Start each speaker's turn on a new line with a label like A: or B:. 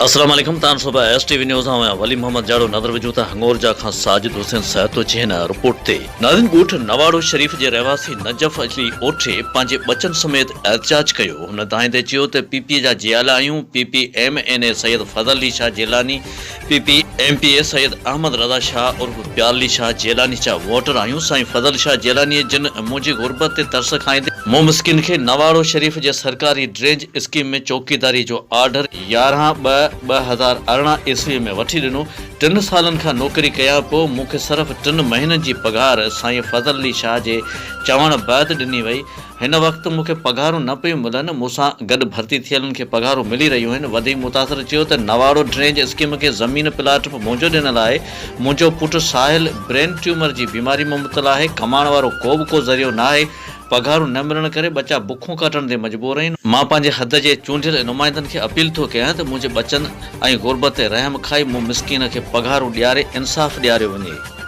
A: السلام عليڪم تان صبح ايس ٽي وي نيوز آئون آهيان ولي محمد جاڙو نظر وجهون ٿا هڱورجا کان ساجد حسين سهتو جي هن رپورٽ تي. ناظرين ڳوٺ نواڙو شريف جي رهواسي نجف علي اوٺي پنهنجي ٻچن سميت احتجاج ڪيو هن دانهيندي چيو ته پي پي جا جيالا آهيون P P M N A Syed Fazal Ali Shah Jilani P P M P A Syed Ahmed Raza Shah عرف پيارلي شاهه جيلاني جا ووٽر آهيون سائين فضل شاهه جيلاني جن منهنجي غربت تي ترس کائيندي مون مسڪين کي نواڙو شريف جي سرڪاري ڊرينج اسڪيم ۾ چوڪيداري جو آرڊر 11 ٻه 2018 عيسوي ۾ وٺي ڏنو. ٽن سالن کان نوڪري ڪيان پيو، مون کي صرف ٽن مهينن جي پگهار سائين فضل علي شاهه جي چوڻ بعد ڏني وئي. هن وقت مون کي پگهارون نه پيون ملن، مون سان گڏ ڀرتي ٿيلن کي پگهارون ملي رهيون آهن. وڌيڪ متاثر چيو ته نواڙو ڊرينج اسڪيم کي زمين پلاٽ به منهنجو ڏنل آهي، منهنجو پٽ ساحل برين ٽيومر جي بيماري ۾ مبتلا آهي، ڪمائڻ وارو ڪو به ڪو ذريعو ناهي، پگهارون نه ملڻ ڪري ٻچا بکون ڪاٽڻ تي مجبور آهن. مان پنهنجي حد جي چونڊيل نمائندن کي اپيل ٿو ڪيان ته منهنجي ٻچن ۽ غربت تي رحم کائي مون مسڪين کي پگهارون ڏياري انصاف ڏياريو وڃي.